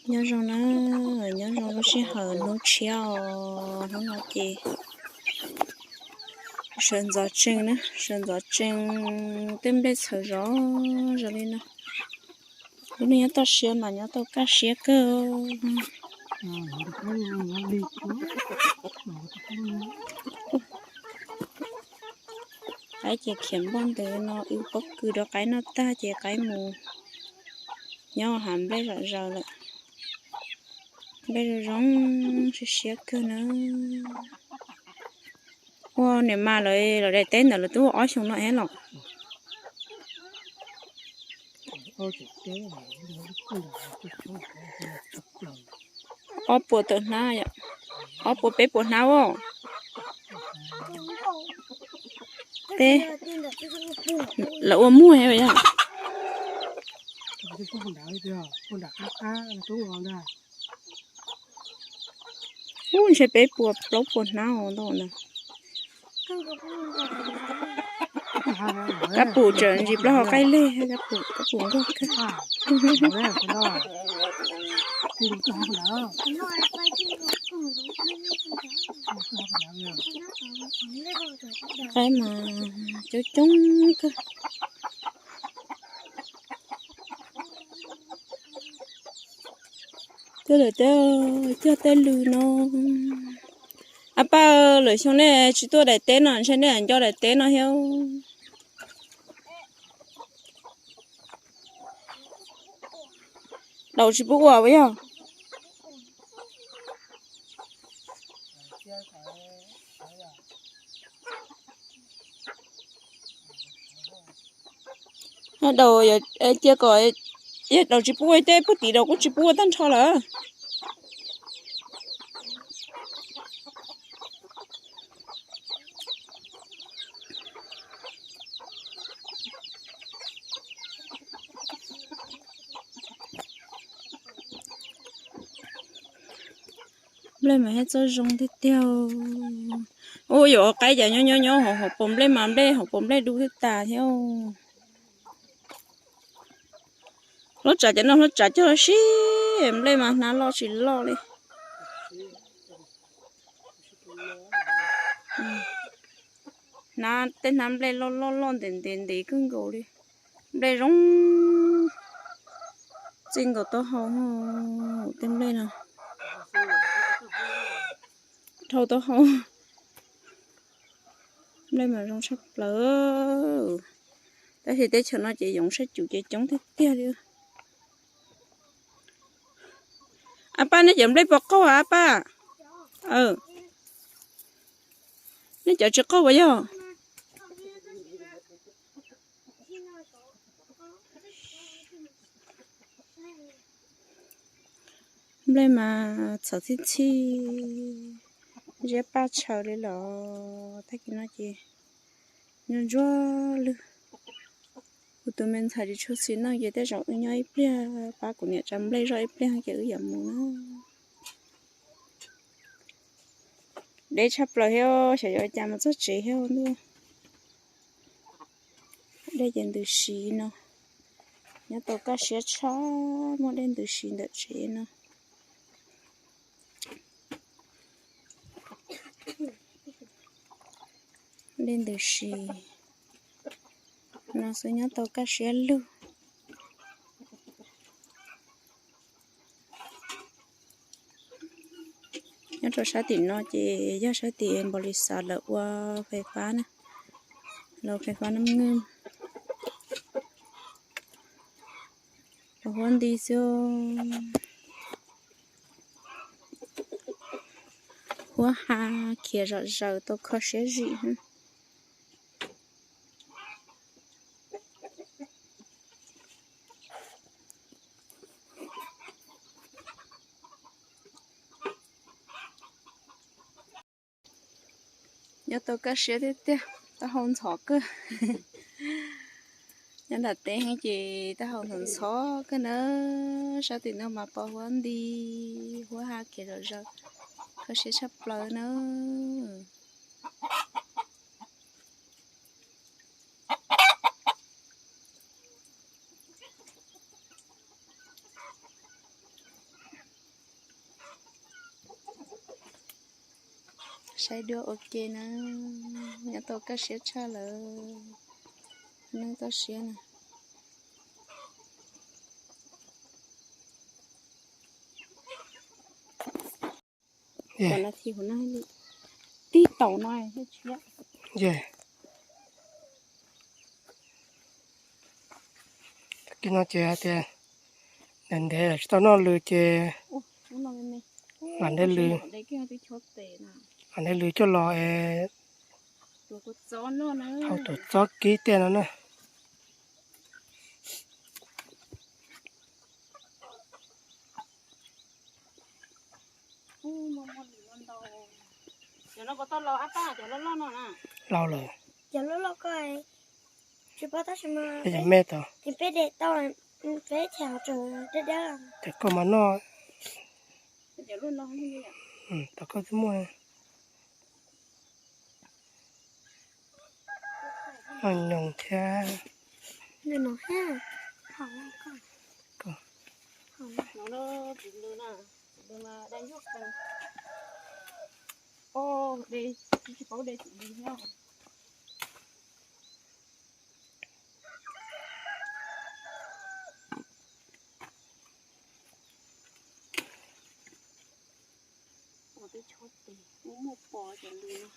Nyob zoo na, nyob zoo lub sij hawm hnub tshiab os, hnub no ces sawv ntxov tsees na, sawv ntxov tsees tej nplej txhawv zov zov li no. Lub neej nyob toj siab mas nyob tau kaj siab kawg. Qaib ces khiav npoj ntawd no, wb pob kws rau qaib noj tag ces qaib mus nyob hav nplej zom zaws lawm. Nplej zoo zoo siab siab kawg na. Ua niam mas lawv, lawv daim teb ntawd lawv twb ua ob xyoo no thiab los. Ob puas tawm hnab, ob puas peb puas hnab os. Teb lawv ua muag thiab yog. Ub, ntshe peb puas plaub puas hnab os ntau ntawd. Kab pum tseem ntsis plaub hau qaij leg, kab pum, kab pum nquag kawg. Qaib mas coob coob kawg. Cog lawm, cog tej lw no. A paj, lwm xyoo nej tsis tuaj daim teb no, ntshe nej nco daim teb no thiab. Daus tsis pub ua puas yog? Daus cia kom, yog daus tsis pub ua tej puag tim daus kuj tsis pub ua tag nrho lawm. Nplej mas thiaj txawj zoo tiag tiag. Ub, yuav qaib cas nyob nyob nyob hauv paus nplej mas nplej hauv paus nplej dub thiab tas thiab. Hlob tsav cov no hlob tsav cog sib, nplej mas hnab loj tsis loj li. Hnab, tej hnab nplej loj loj loj ntev ntev ntev kawg nkaus li. Nplej zoo, txij nkaus taub hau, tej nplej no dhau taub hau. Nplej mas zoo tshaj plaws. Tab sis teb chaws no ces yoov sab cum ces coob tiag tiag li. A paj, nej cov nplej puas qaug a paj? Nej cov tsis qaug puas yog? Nplej mas txhawv txhij txhij, ntsiab paj tshaws li los tag kis no ces nyob ntsuag lwg. Kuv tus me ntxhais tsis tshua xis neej ces tej zaum wb nyob ib pliag pab kuv niam tsav nplej zoj ib pliag ces wb yuav mus na. Deb tshaj plaws thiab, xyov yuav cas mus txog tsev thiab ntuj. Dej ces ntws si no, nyob tau kaj siab tshaj, muaj dej ntws si ntawm tsev no. Dej ntws si no xwb nyob tau kaj siab lug. Nyob rau sab tim no ces yog sab tim npaus lis xav lawv ua fais fab na, lawv fais fab nab nywj. Huab nti xwb, huab ha khiav zom zaws tau kho siab zim. Nyob tau kaj siab tiag tiag, taub hau ntxhov kawg. Nyob nram teb heev ces taub hau ntxhov ntxhov kawg na. Sab tim no mas pom huab nti, huab ha khiav zom zaws, kho siab tshaj plaws na. Tshaib duab ua ke na, nyob tau kaj siab tshaj lawm, neej toj siab na. Tib taum no, no ces hais tias ntev ntev tsis tau noj lws ces lam nte lws, lam nte lws coj los es haus tuam txob kib tej no na. Laus lawm. Cov loj loj ko tsis paub tab sis mas peb de tau, peb thiaj hauv tseem dawb dawb. Cov koj mas noj, cov koj twb muaj. Noj nyoos thiab. Ua teb chob tes muaj muaj pos cov lws no.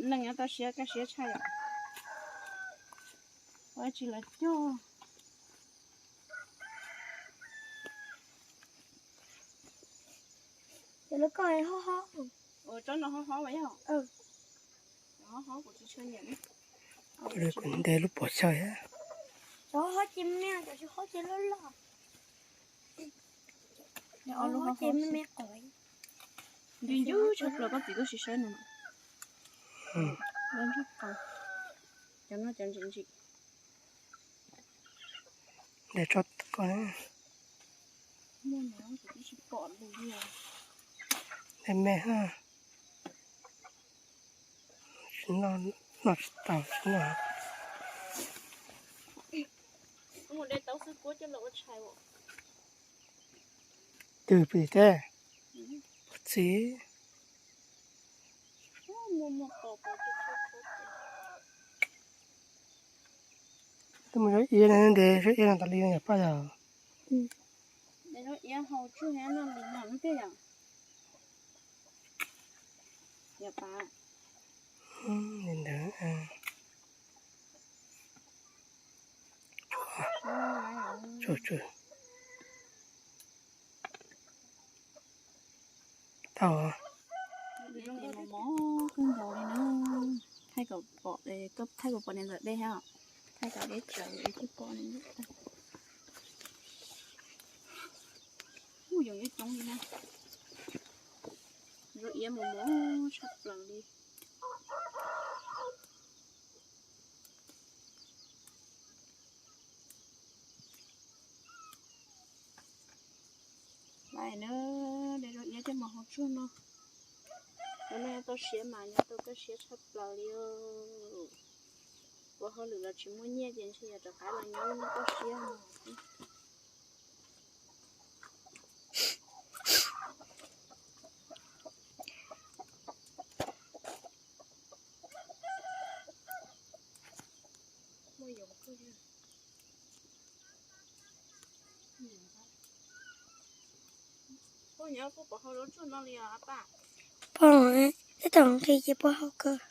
Neej nyob toj siab kaj siab tshaj yom. Ua tsis los cog. Cov lub ko hob hob. Ua tsob no hob hob yog. Hob hob kuv tsis tshua nyiam. Kuv nte lub pos xyaw. Cov hob ces me, cov tsis hob ces loj loj. Hob ces me me qos. Ntsws ntsws tshaj plaws koj txiv kuj tsis saib nws. Loj ntsws qos. Cov no cov ntsim ntsim. Nte tsob ko. Muaj no kuv twb tsis pom lus li. Nte me ha. Tsis noj, noj tsis tau tsis noj. Mus de tau xwb kuab coj los ua tshais. Twg pim teb? Puag txiv. Twb mus zov iab ne, nte zov iab no tas li no yog paj yog. Nte zov iab hau tsuag no li no thiaj yog. Yog paj. Li ntawd. Tsuag tsuag. Tau. Mos mos kawg nkaus li na. Thaij kom pom, thaij kom pom niam ntxawm dej ha. Thaij kom deb tsawv es thiaj pom niam ntxawm tag. Ub, yoov ib coob li na. Zoo iab mos mos tshaj plaws li. Lawm na, de zoo iab coj mus hau tsuag no. Cov no nyob toj siab mas nyob tau kaj siab tshaj plaws li. Ua hauj lwm los tsis muaj nyiaj ces ntshe yog rov qab los nyob toj siab no. Koj nyob puas pom hau lub tsuag no li os a paj? Pom, tej thaum nqhis ces puas hau kawg.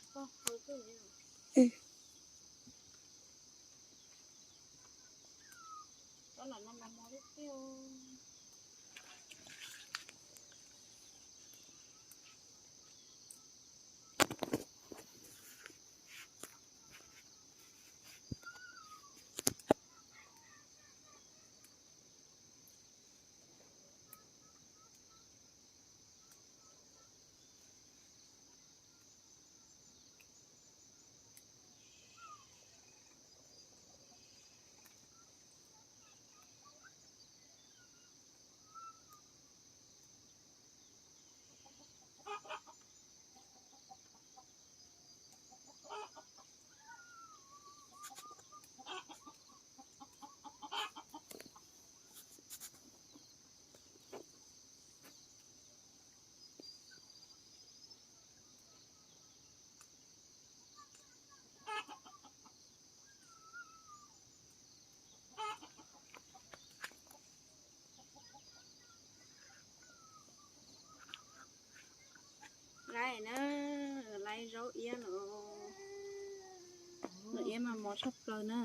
Iab los, lub iab mas mos tshaj plaws na.